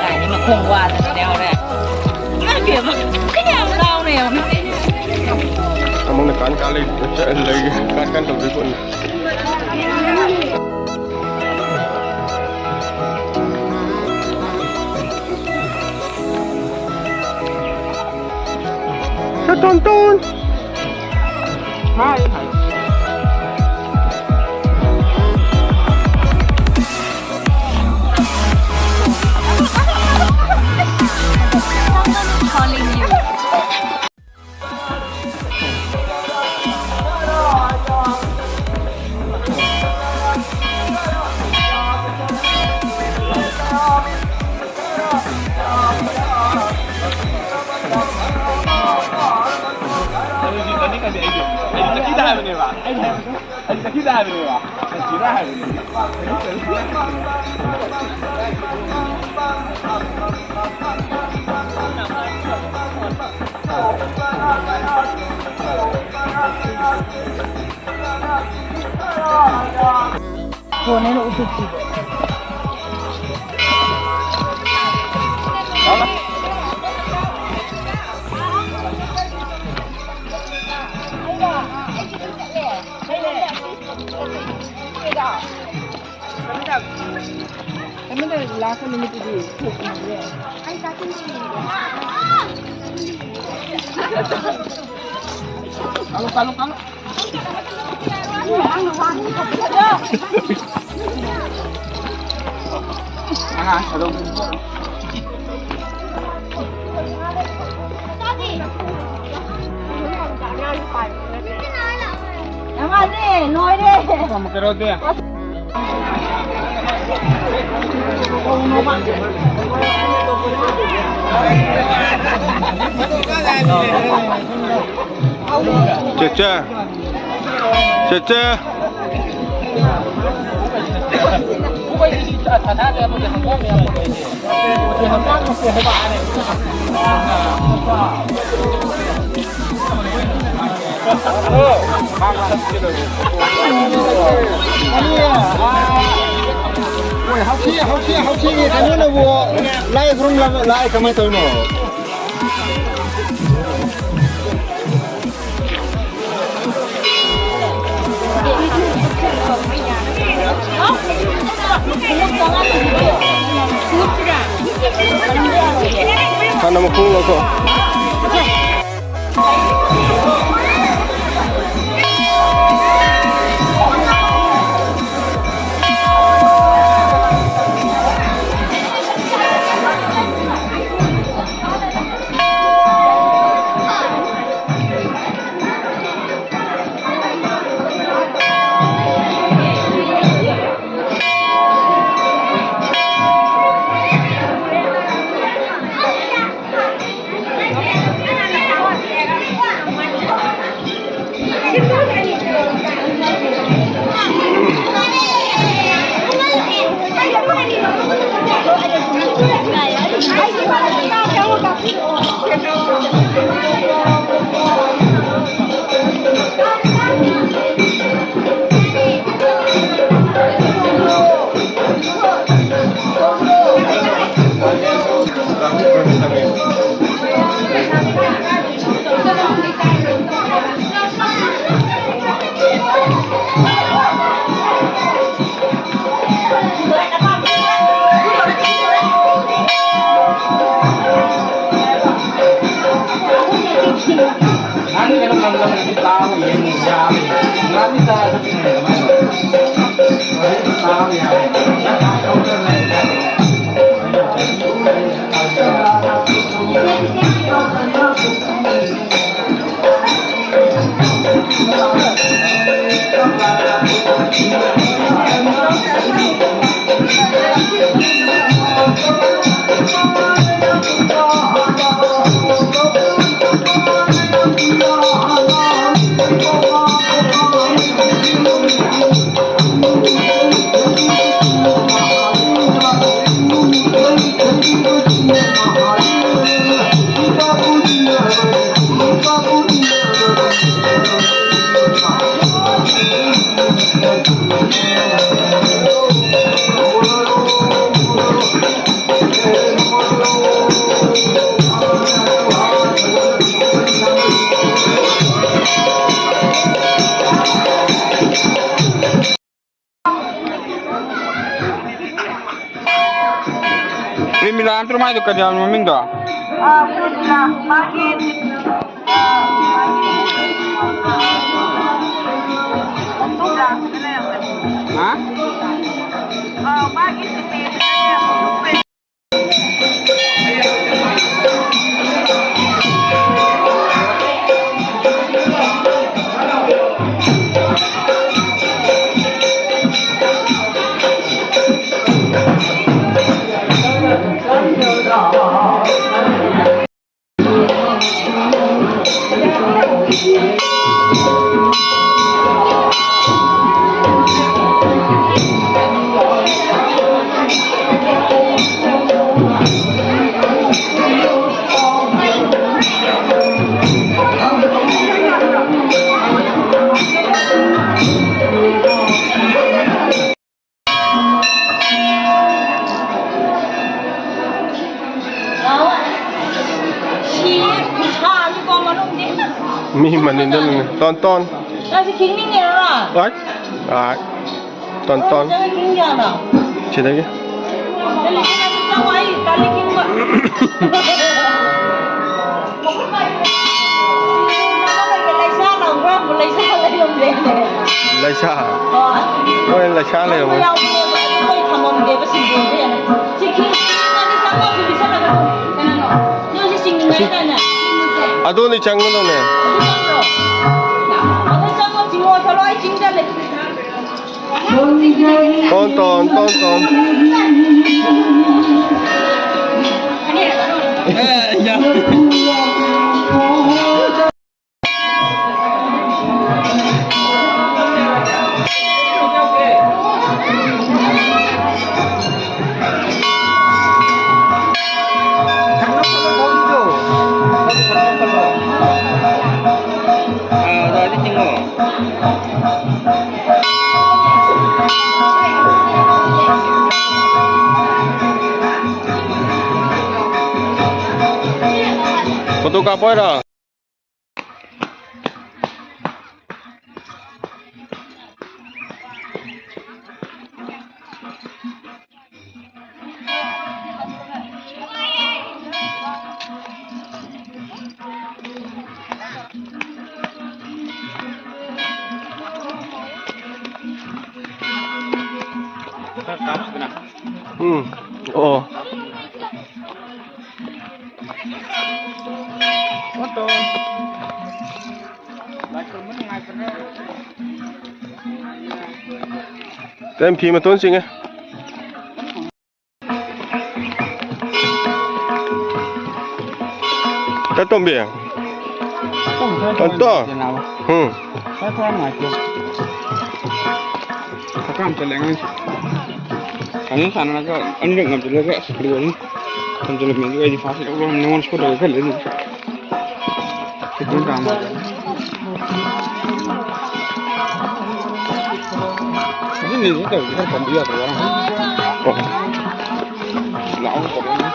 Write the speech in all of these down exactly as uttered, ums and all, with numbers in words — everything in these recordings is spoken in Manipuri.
ꯀꯥꯏꯗꯩ ꯃꯈꯣꯡ ꯋꯥꯗꯅ ꯂꯩꯍꯧꯔꯦ꯫ ꯏꯃꯥꯏ ꯄꯦꯝꯃ, ꯀꯌꯥꯝ ꯂꯥꯎꯔꯦ ꯌꯦꯡꯉꯨꯅꯦ꯫ ꯑꯃꯨꯛꯅ ꯀꯥꯟ ꯀꯥꯟ ꯂꯩ, ꯂꯩ, ꯀꯥꯟ ꯀꯥꯟ ꯇꯧꯗꯣꯏ ꯄꯣꯠꯅꯤ꯫ Sa tonton. Hi, hi. Someone is calling you. Phone ꯑꯩꯅ ꯎꯠꯊꯣꯛꯈꯤꯕ꯫ ꯀꯩꯅꯣꯗ ꯂꯥꯛꯄ ꯅꯨꯃꯤꯠꯇꯨꯗꯤ ꯊꯣꯛꯄꯅꯤꯅꯦ꯫ ꯀꯥꯂꯣ, ꯀꯥꯂꯣ, ꯀꯥꯂꯣ꯫ ꯅꯃꯥꯟꯅꯦ, ꯂꯣꯏꯔꯦ꯫ ꯆꯦꯆꯦ, ꯆꯦꯆꯦ꯫ ꯍꯣꯏ, ꯍꯧꯁꯤ, ꯍꯧꯁꯤ, ꯍꯧꯁꯤꯒꯤ ꯀꯩꯅꯣꯅꯕꯨ ꯂꯥꯏ ꯈꯨꯔꯨꯝꯂꯕ, ꯂꯥꯏ ꯀꯃꯥꯏꯅ ꯇꯧꯔꯤꯅꯣ? ꯍꯥꯟꯅ ꯃꯈꯣꯡ ꯂꯧꯊꯣꯛ꯫ ꯄ꯭ꯔꯦꯃꯤꯂꯥ ꯅꯠꯇ꯭ꯔꯣ ꯃꯥꯏꯗꯣ? ꯀꯔꯤ ꯍꯥꯏꯕꯅꯣ ꯃꯃꯤꯡꯗꯣ? ꯑꯥ, ꯄ꯭ꯔꯦꯃꯤꯂꯥ꯫ ꯃꯥꯒꯤ, ꯑꯥ, ꯃꯥꯒꯤ, ꯑꯥ, ꯍꯥ? ꯑꯥ, ꯃꯥꯒꯤ ꯖꯤꯄꯦꯗꯅꯦ꯫ ꯃꯤ ꯃꯅꯤꯟꯗ ꯂꯩꯅ꯫ Tone, tone. ꯅꯪꯁꯦ ꯈꯤꯡꯅꯤꯡꯉꯤꯔꯣ? ꯍꯣꯏ꯫ ꯍꯣꯏ꯫ Tone, tone. ꯅꯪ ꯈꯤꯡ ꯌꯥꯅꯣ? ꯁꯤꯗꯒꯤ꯫ ꯅꯪ ꯂꯤꯁꯤꯡ ꯑꯅꯤ ꯆꯥꯝꯃꯉꯥ ꯑꯩ ꯇꯜꯂꯤ ꯈꯤꯡꯕ꯫ ꯂꯩꯁꯥ ꯂꯩꯁꯥ ꯂꯩꯔꯝꯗ꯭ꯔꯦꯅꯦ꯫ ꯂꯩꯁꯥ? ꯍꯣꯏ꯫ ꯍꯣꯏ, ꯂꯩꯁꯥ ꯂꯩꯔꯝꯃꯣꯏ꯫ ꯌꯥꯎꯕꯅꯦꯕ, ꯑꯗꯨ ꯃꯣꯏ ꯊꯝꯃꯝꯗꯦꯕ ꯁꯤꯡꯖꯨꯗ ꯌꯥꯝ꯫ ꯁꯤ ꯈꯤꯡ-, ꯈꯤꯡꯉꯗꯤ ꯆꯪꯉꯣ, ꯑꯗꯨꯗꯤ ꯆꯠꯂꯒ꯫ ꯀꯩꯅꯣ? ꯅꯣꯏꯁꯦ ꯆꯤꯡꯉꯤꯉꯩꯗꯅꯦ꯫ ꯑꯗꯨꯅꯤ ꯆꯪꯒꯗꯧꯅꯦ꯫ ꯑꯗꯨ ꯆꯪꯉꯣ꯫ ꯑꯗꯨ ꯆꯪꯉꯣ, ꯆꯤꯡꯉꯣ, ꯆꯠꯂꯣ, ꯑꯩ ꯆꯤꯡꯗ ꯂꯩ꯫ Tone, tone, tone, tone. Photo ꯀꯥꯞꯄ ꯑꯣꯏꯔꯣ? ꯎꯝ꯫ ꯑꯣ꯫ ꯇꯦꯝ ꯐꯤ ꯃꯇꯣꯟ ꯆꯤꯡꯉꯦ꯫ ꯀ ꯇꯣꯝꯕꯤ? ꯑꯟꯇꯣ? ꯎꯝ꯫ ꯍꯛꯀꯥꯝ ꯆꯜꯂꯦ ꯑꯉꯥꯡꯁꯦ꯫ ꯁꯥꯟꯅ ꯁꯥꯟꯅꯔꯒ ꯑꯅꯤꯔꯛ ꯉꯝꯁꯤꯜꯂꯒ ꯑꯁ ꯂꯣꯏꯔꯦ꯫ ꯉꯝꯁꯤꯜꯂꯝꯃꯦ꯫ ꯑꯗꯨꯒ ꯑꯩꯗꯤ ꯐꯥꯁ ꯂꯧꯔ ꯅꯉꯣꯟꯗ ꯁꯣꯠꯂꯒ ꯈꯜꯂꯦ ꯑꯗꯨꯝ꯫ ꯁꯤꯠꯇꯨꯝ ꯇꯥꯡꯕ꯫ ꯑꯗꯨꯅꯤ ꯁꯤ ꯇꯧꯔꯤꯁꯦ ꯈꯔ ꯇꯝꯕꯤ ꯌꯥꯗ꯭ꯔꯣ? ꯂꯥꯛꯑꯣ ꯇꯧꯔꯛꯑꯣꯅꯦ꯫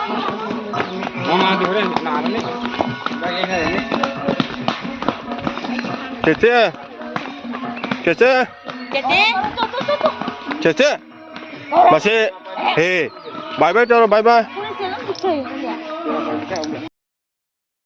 ꯃꯃꯥꯗꯤ ꯍꯣꯔꯦꯟ ꯅꯥꯔꯅꯤ꯫ ꯆꯦꯆꯦ! ꯆꯦꯆꯦ! ꯆꯦꯆꯦ! ꯆꯦꯆꯦ! ꯃꯁꯤ, ꯍꯦ, bye bye ꯇꯧꯔꯣ, bye bye꯫